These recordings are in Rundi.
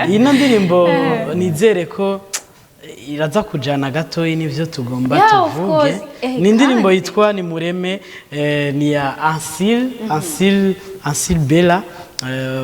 Ino ndirimbo nizere ko iraza kujana gatoyi n'ivyo tugomba Yeah, of tuvuge. course. Ni indirimbo Kandi. yitwa Nimureme, ni ya Ansil Bella,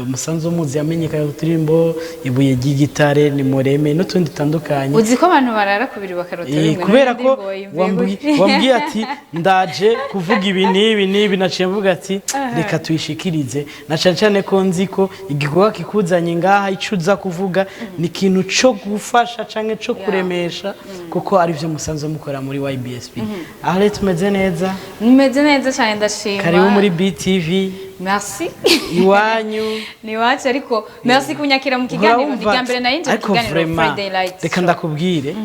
musanzwe muzi, yamenyekanye ku turirimbo Ibuye ry'Igitare, Nimureme n'utundi dutandukanye. Uzi ko abantu barara kubiri bakarota rimwe? Kubera ko n'indirimbo wayumviye gute? Wambwiye ati ndaje kuvuga ibi n'ibi n'ibi, naciye mvuga ati reka tuyishikirize, na cane cane ko nzi ko igikorwa kikuzanye ngaha, ico uza kuvuga ni ikintu co gufasha canke co kuremesha, kuko arivyo musanzwe mukora muri YBSP. Aho rero tumeze neza? Nimeze neza cyane, ndashima. Karibu muri BTV. Merci. Iwanyu. Ni iwacu, ariko merci kunyakira mu kiganiro. Ni irya mbere nayinjiye mu Ariko kiganiro vraiment, Friday Light reka Show. ndakubwire,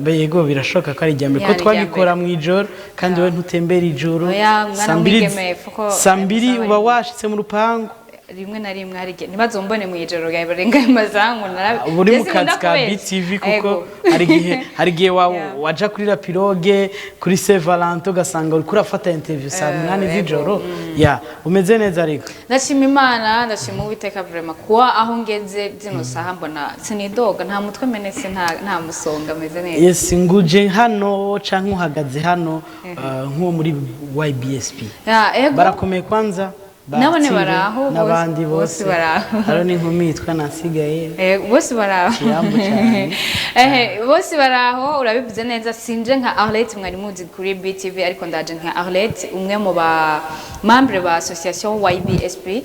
yego, birashoboka ko ari irya mbere ko Ya, ni irya twabikora mu ijoro, kandi wowe ntutembera ijoro. Oya, mwana Saa mbiri, w'umwigeme, fuko saa 2 ayo uba masaha. washitse mu rupangu. Rimwe na rimwe hari igihe ntibazombone mu ijoro barenga ayo mazamu. Uba uri mu kazi ka BTV, kuko hari igihe waja kuri La Pirogue, kuri Saint Valentin, ugasanga uriko urafata interview saa 8 z'ijoro. Ya, umeze neza ariko? Ndashima Imana, ndashima Uwiteka vraiment kuba aho ngeze zino saha mbona sinidoga, nta mutwe menetse, nta musonga, ameze neza. Yes, nguje hano canke uhagaze hano nk'uwo muri YBSP. Ya, ego. Barakomeye kwanza? Nabone Batire, baraho, n'abandi bose bose? Baraho. Hariho n'inkumi yitwa Nasigaye. Bose baraho. Kiyambu cyane. Ehe, bose baraho, urabivuze neza. Sinje nka Arlette mwari muzi kuri BTV, ariko ndaje nka Arlette, umwe mu ba membre ba association YBSP.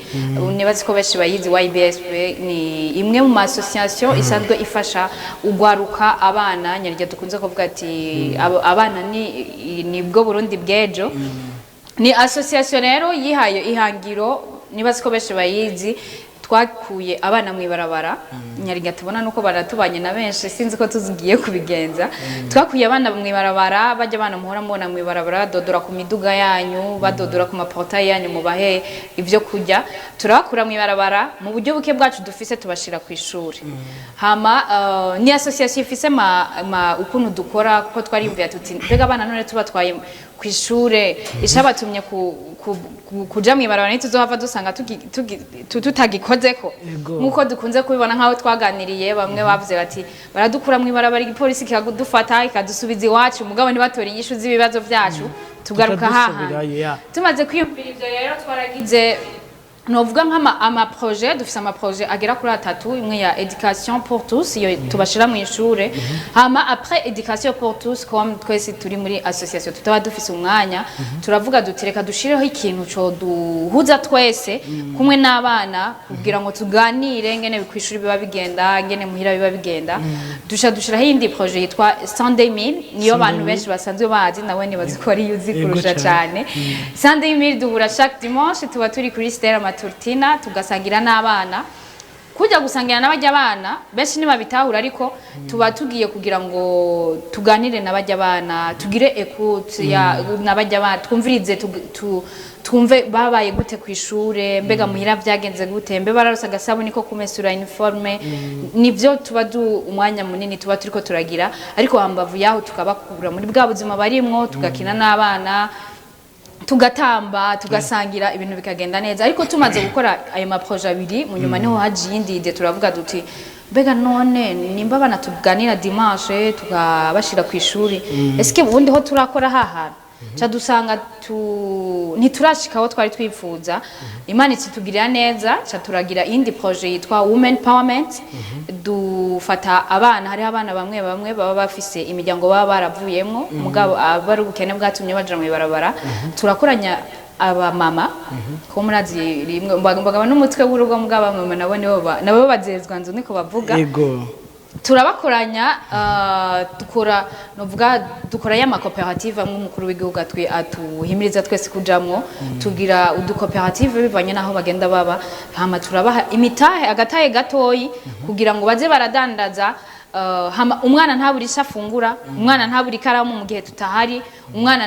Nibazi ko benshi bayizi. YBSP ni imwe mu ma association isanzwe ifasha ugwaruka, abana nyarya dukunze kuvuga ati abana ni bwo Burundi bw'ejo. Ni association rero yihaye ihangiro, nibazi ko benshi bayizi, twakuye abana mu ibarabara. Nyariga tubona nuko baratubanye na benshi, sinzi ko tuzigiye kubigenza. Twakuye abana mu ibarabara, bajya abana muhora mubona mu ibarabara badodora ku miduga yanyu, badodora ku ma portail yanyu, mubahe ibyo kurya. Turabakura mu ibarabara mu buryo buke bwacu dufise, tubashira ku ishuri. Hama ni association ifise ma ukuntu dukora, kuko twariyumviye tuti mbega abana none tubatwaye ku ishure, ishabatumye kuja mu ibarabara, ntituzohava dusanga tutagikozeko? Nkuko dukunze kubibona, nk'aho twaganiriye, bamwe bavuze bati baradukura mu ibarabara, igipolisi kikadufata kikadusubiza iwacu, mugabo ntibatore inyishu z'ibibazo vyacu, tugaruka hahandi. Tukadusubirayo, ya. Tumaze kwiyumvira ivyo rero, twaragize novuga nk'ama ama projet. Dufise ama projet agera kuri atatu. Imwe ya éducation pour tous, iyo tubashira mu ishure. Hama après éducation pour tous, comme twese turi muri association tutaba dufise umwanya, turavuga duti reka dushireho ikintu co duhuza twese kumwe n'abana, kugira ngo tuganire ngene kw'ishuri biba bigenda, ngene muhira biba bigenda. Duca dushiraho iyindi projet yitwa Sunday Meal, niyo abantu benshi basanzwe bazi, nawe nibazi ko ari uzi Yego kurusha cane. Cyane. Sunday Meal duhura chaque dimanche, tuba turi kuri Stella Matutina, tugasangira n'abana. Kujya gusangira n'abajya abana, benshi ntibabitahura, ariko tuba tugiye kugira ngo tuganire n'abajya abana, tugire écoute ya n'abajya abana, twumvirize, twumve babaye gute ku ishure, mbega muhira byagenze gute, mbe bararose agasabuni ko kumesura uniforme. Nivyo tuba du umwanya munini tuba turiko turagira, ariko hambavu yaho tukabakura muri bwa buzima barimwo, tugakina n'abana, tugatamba, tugasangira, ibintu bikagenda neza. Ariko tumaze gukora ayo ma projet abiri, mu nyuma niho haje iyindi idée. Turavuga duti mbega none nimba abana tuganira dimanche, tukabashira ku ishuri, eske ubundi ho turakora hahantu ca dusanga ntiturashika aho twari twifuza. Imana itugirira neza, ca turagira iyindi projet yitwa Women Empowerment. Dufata abana, hariho abana bamwe bamwe baba bafise imiryango baba baravuyemwo, mugabo aba ari ubukene bwatumye baja mw'ibarabara. Turakoranya abamama, ko murazi rimwe mbagaba n'umutwe w'urugo, mugabo abamama nabo nibo nabo bazezwa nzu, niko bavuga. Turabakoranya, dukora, novuga dukora ya makoperative amwe umukuru w'igihugu atuhimiriza twese kujamwo. Tugira udukoperative bivanye n'aho bagenda baba, hama turabaha imitahe, agatahe gatoyi, kugira ngo baze baradandaza. Hama umwana ntabura icyo afungura, umwana ntabura ikaramu mu gihe tutahari, umwana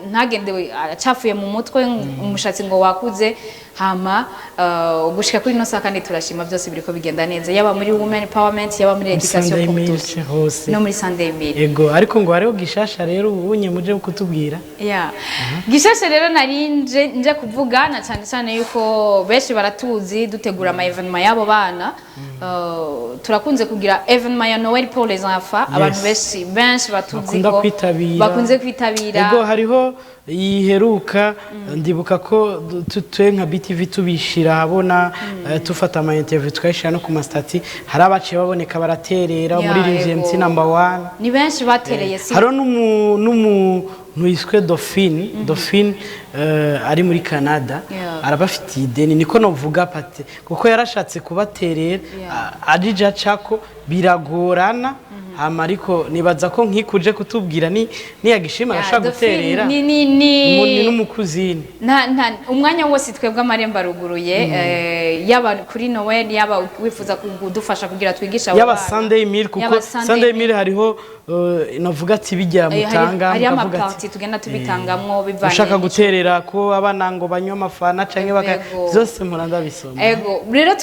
ntagendewe acafuye mu mutwe, umushatsi ngo wakuze. Hama gushika kuri ino saha kandi turashima, byose biriko bigenda neza, yaba muri Women Empowerment, yaba muri Education Sunday pour Meal tous hose. No muri Sunday Meal. Ego, ariko ngo hariho gishasha rero ubunye muje kutubwira. Yeah. Gishasha rero nari nje kuvuga na cyane cyane yuko benshi baratuzi dutegura ama événement y'abo bana. Turakunze kugira événement ya Noël pour les enfants. Abantu benshi batuzi bakunda ko kwitabira. Bakunze kwitabira. Ego, hariho iheruka, ndibuka ko twe nka BTV tubishira ahabona, tufata ama interview tukayishira no ku ma statuts, hari abaciye baboneka baraterera muri MC number 1. Ni benshi batereye, si? Hariho n'umuntu yiswe Dauphine, Dauphine ari muri Canada. Arabafitiye ideni, niko novuga pate, kuko yarashatse kubaterera arija acako biragorana. Hama ariko nibaza ko nkikuje kutubwira ni niyagishima arashaka Dauphine guterera. Ni Ni n'umukuzini. Nta umwanya wose twebwe amarembo aruguruye, yaba kuri Noel, yaba wifuza kudufasha kugira twigishe abo Yaba bana. Sunday Meal, kuko Yaba Sunday Sunday Meal. Meal hariho navuga ati bijya mutanga Hariyo mukavuga ati ama parties tugenda tubitangamwo bivanye ushaka guterera ko abana ngo banywe amafana canke baka byose mpora ndabisoma. Ego, rero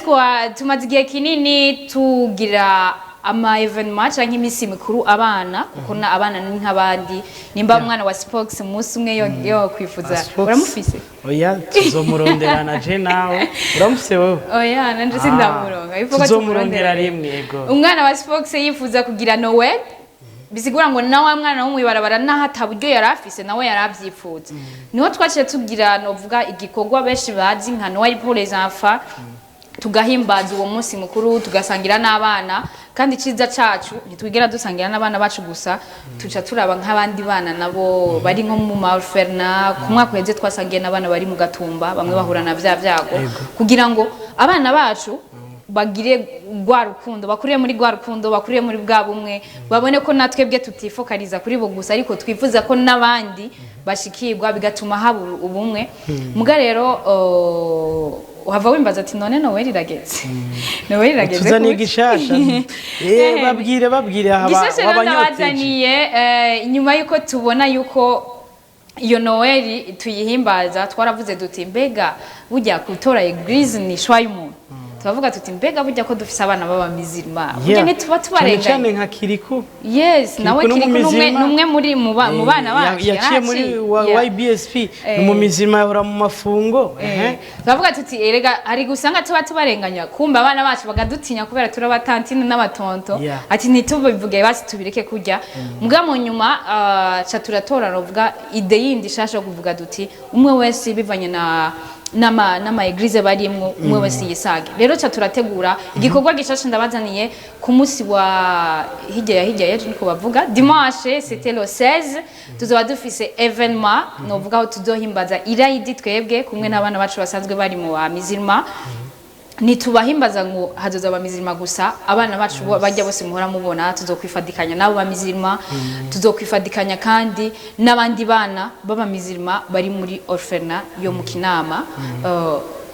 tumaze igihe kinini tugira ama événement canke iminsi mikuru abana, kuko na abana ni nk'abandi. Nimba umwana wa Spox umunsi umwe yo kwifuza Spox. Uramufise? Oya, tuzomuronderana je nawe. Uramufise wowe? Oya, nanje sindamuronga. Ivuga Tuzomurondera rimwe, ego. Umwana wa Spox yifuza kugira Noel, bisigura ngo nawe mwana wo mwibarabara, naho ataburyo yari afise, nawe yari avyipfuza. Niho twaciye tugira, novuga, igikorwa benshi bazi nka Noel pour les enfants, tugahimbaza uwo munsi mukuru, tugasangira n'abana. Kandi iciza cacu, ntitwigera dusangira n'abana bacu gusa, tuca turaba nk'abandi bana nabo bari nko mu ma orphelinat. Ku mwaka uheze twasangiye n'abana bari mu Gatumba, bamwe bahura na vya vyago, kugira ngo abana bacu bagire rwa rukundo, bakuriye muri rwa rukundo, bakuriye muri bwa bumwe, babone ko natwebwe tutifokaliza kuri bo gusa, ariko twifuza ko n'abandi bashikirwa, bigatuma haba ubumwe. Muga rero uhava wimbaza ati: "None Noel irageze, Noel irageze Tuzaniye kuki?" gishasha. Babwire aha Gishasha rero wabanyoteje. ndabazaniye, inyuma yuko tubona yuko iyo Noel tuyihimbaza, twaravuze duti: "Mbega burya gutora église ni choix y'umuntu?" Turavuga tuti: "Mbega burya ko dufise abana b'abamizirima, burya ntituba Cyane tubarenganya?" cyane nka Kiriku. Yes, nawe Kiriku Kiriku n'umwe n'umumizirima. N'umwe muri mu bana bacu Yaciye muri yarahaciye. YBSP, ni umumizirima, yahora mu mafungo. Turavuga tuti: "Erega hari gusanga tuba tubarenganya, kumva abana bacu bakadutinya kubera turi aba tantine n'aba tonton." Ati: "Ntitubivuge, basi tubireke kurya." Mbwa mu nyuma ca turatora, novuga, idée yindi shasha yo kuvuga duti: "Umwe wese bivanye na n'ama église barimwo, umwe wese yisage." Rero ca turategura igikorwa gishasha ndabazaniye ku munsi wa hirya ya hirya y'ejo, niko bavuga dimanche, c'était le 16, tuzoba dufise événement, novuga, aho tuzohimbaza irayidi twebwe kumwe n'abana bacu basanzwe bari mu ba mizirima. Ntitubahimbaza ngo hazoza abamizirima gusa, abana bacu bajya bose muhora mubona, tuzokwifadikanya n'abo bamizirima, tuzokwifadikanya kandi n'abandi bana b'abamizirima bari muri orphelinat yo mu Kinama.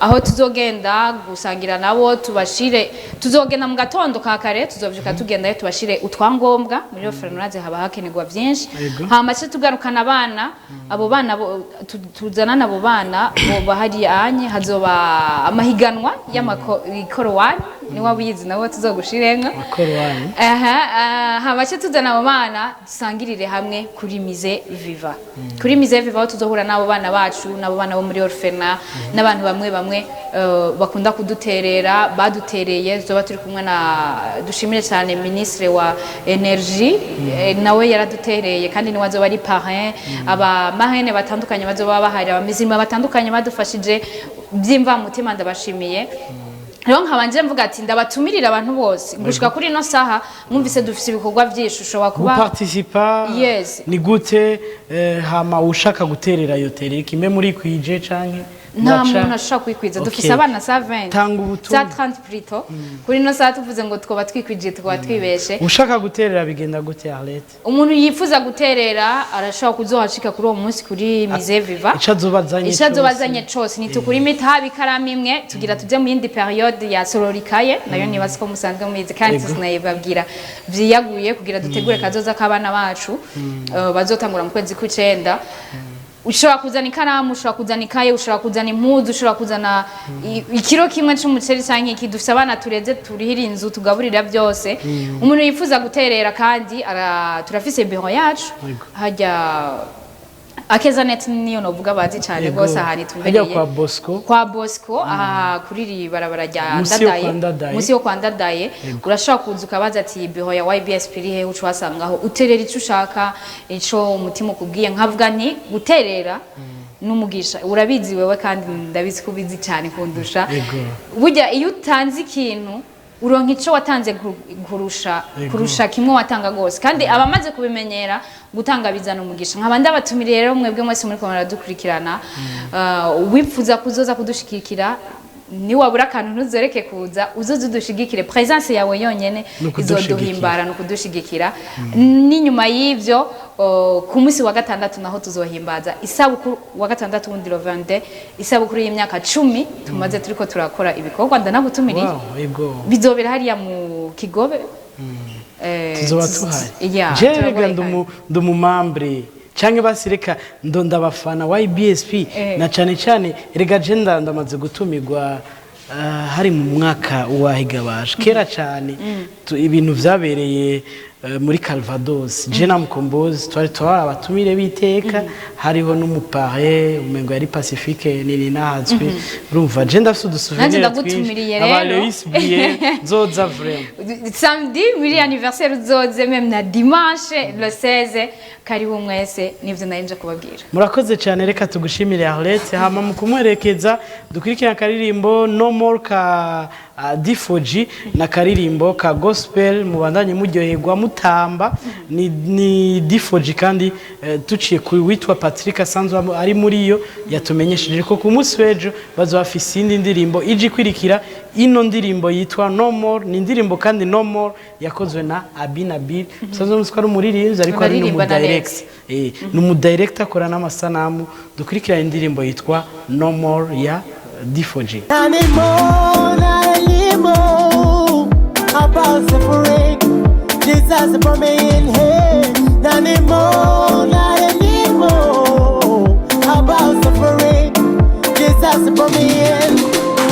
Aho tuzogenda gusangira nabo, tubashire, tuzogenda mu gatondo ka kare, tuzovyuka tugendayo, tubashire utwangombwa muri orphelinat, haba hakenerwa vyinshi. Hama ce tugarukana abana, abo bana tuzanana abo bana bo bahari anye, hazoba amahiganwa y'amakorowani, ni wabizi nawe, tuzogushirenga. Akorowani. Aha, hama ce tuzana abo bana, dusangirire hamwe kuri Musée Viva, kuri Musée Viva, aho tuzohura n'abo bana bacu, n'abo bana bo muri orphelinat, n'abantu bamwe bamwe bakunda kuduterera, badutereye. Tuzoba turi kumwe na, dushimire cyane ministre wa énergie, nawe yaradutereye kandi niwe azoba ari parrain. Aba marraine batandukanye bazoba bahari, abamizirima batandukanye badufashije by'imvamutima, ndabashimiye. Rero nkaba nje mvuga ati ndabatumirira abantu bose gushika kuri ino saha. Mwumvise dufise ibikorwa byinshi, ushobora kuba Guparticipa Yes. ni gute? Hama ushaka guterera yoterera kimwe muri kwije canke Nta muntu ashobora kwikwiza. Dufise abana sa 20 Tanga ubutumwa. sa 30 plutôt. Kuri ino saha tuvuze ngo twoba twikwije, tukaba twibeshe. Ushaka guterera bigenda gute, Arlette? Umuntu yifuza guterera arashobora kuzohashika kuri uwo munsi kuri Musée Viva. Ico azobazanye Ico azobazanye cose, nitukura imitabi, ikaramu imwe. Tugira tuje mu yindi période ya sororikaye, nayo nibaza ko musanzwe muyizi kandi tusinayibabwira vyiyaguye, kugira dutegure kazoza k'abana bacu, bazotangura mu kwezi kw'icenda. Ushobora kuzana ikaramu, ushobora kuzana ikaye, ushobora kuzana impuzu, ushobora kuzana ikiro kimwe c'umuceri canke iki. Dufise abana tureze, turihira inzu, tugaburira byose. Umuntu yifuza guterera kandi turafise biro yacu Yego. hajya Akezanet, niyo novuga bazi cyane rwose ahantu Hajya itumbereye. kwa Bosco. Kwa Bosco, aha kuri iri barabara rya Musi yo Ndadaye. kwa Ndadaye. Musi yo kwa Ndadaye. Urashobora kuza ukabaza ati: "Biro ya YBSP iri hehe?" Uca uhasangaho, uterera ico ushaka, ico umutima ukubwiye. Nkavuga nti guterera n'umugisha, urabizi wewe kandi ndabizi ko ubizi cyane kundusha. Yego. Burya iyo utanze ikintu uronka ico watanze kurusha kurusha kimwe watanga gose. Kandi abamaze kubimenyera, gutanga bizana umugisha. Nkaba ndabatumiriye rero mwebwe mwese muri muradukurikirana, wipfuza kuzoza kudushigikira, niwabura akantu ntuzoreke kuza, uzoze udushigikire. Presence yawe yonyene Ni ukudushigikira. izoduhimbara, ni ukudushigikira. N'inyuma y'ivyo, ku munsi wa gatandatu naho tuzohimbaza isabukuru, wa gatandatu wundi, le 22, isabukuru y'imyaka 10 tumaze turiko turakora ibikorwa. Ndanagutumiriye. Wow, yego. Bizobera hariya mu Kigobe. Tuzoba tuhari. Yeah, Je rega turaboneka. Ndumumambre canke basi reka ndo ndabafana YBSP. Na cane cane rega je ndamaze gutumirwa, hari mu mwaka wahigabasha kera cane. Ibintu vyabereye muri Calvados, je na Mukombozi twari abatumire b'iteka. Hariho n'umupare umengo yari Pacifique nini nahazwi. Urumva je ndafise Nanje udusouvenir. ndagutumiriye Aba rero. Lois Brier nzoza vraiment. Samedi muri anniversaire uzoze, même na dimanche le 16. Karibu mwese, nivyo nari nje kubabwira. Murakoze cyane. Reka tugushimire, Arlette. Hama mu kumwerekeza dukurikira akaririmbo No More ka D4G na karirimbo ka gospel. Mubandanye muryoherwa mutamba. Ni D4G kandi tuciye ku witwa Patrick asanzwe ari muri yo, yatumenyesheje ko ku munsi w'ejo bazoba bafise iyindi ndirimbo ije ikwirikira ino ndirimbo yitwa No More. Ni indirimbo kandi No More yakozwe na Abinabil, musanzwe muzi ko ari umuririmbyi ariko ari Unaririmba na n'umudirector. Ni umudirector akora n'amasanamu. Dukurikirana indirimbo yitwa No More ya D4G. Not anymore, not anymore about suffering. Jesus put me in here. Not anymore, not anymore about suffering. Jesus put me in.